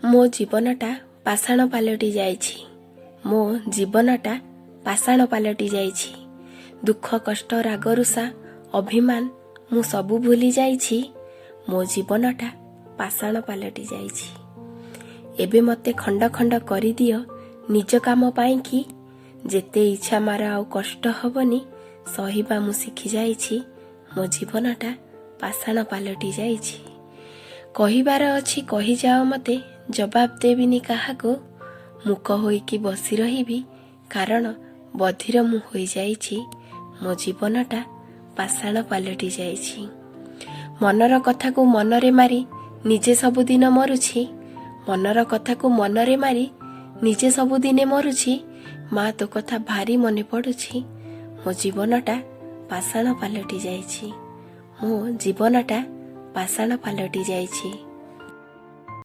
ମୋ ଜୀବନଟା ପାଷାଣ ପାଲଟି ଯାଇଛି। ମୋ ଜୀବନଟା ପାଷାଣ ପାଲଟି ଯାଇଛି। ଦୁଃଖ, କଷ୍ଟ, ରାଗ, ରୁଷା, ଅଭିମାନ ମୁଁ ସବୁ ଭୁଲି ଯାଇଛି। ମୋ ଜୀବନଟା ପାଷାଣ ପାଲଟି ଯାଇଛି। ଏବେ ମୋତେ ଖଣ୍ଡ ଖଣ୍ଡ କରିଦିଅ ନିଜ କାମ ପାଇଁକି। ଯେତେ ଇଚ୍ଛା ମାର, ଆଉ କଷ୍ଟ ହବନି, ସହିବା ମୁଁ ଶିଖି ଯାଇଛି। ମୋ ଜୀବନଟା ପାଷାଣ ପାଲଟି ଯାଇଛି। କହିବାର ଅଛି କହିଯାଅ ମତେ, ଜବାବ ଦେବିନି କାହାକୁ। ମୂକ ହୋଇକି ବସି ରହିବି, କାରଣ ବଧିର ମୁଁ ହୋଇଯାଇଛି। ମୋ ଜୀବନଟା ପାଷାଣ ପାଲଟି ଯାଇଛି। ମନର କଥାକୁ ମନରେ ମାରି ନିଜେ ସବୁଦିନ ମରୁଛି। ମନର କଥାକୁ ମନରେ ମାରି ନିଜେ ସବୁଦିନେ ମରୁଛି। ମା, ତୋ କଥା ଭାରି ମନେ ପଡୁଛି। ମୋ ଜୀବନଟା ପାଷାଣ ପାଲଟି ଯାଇଛି। ମୋ ଜୀବନଟା ପାଷାଣ ପାଲଟି ଯାଇଛି।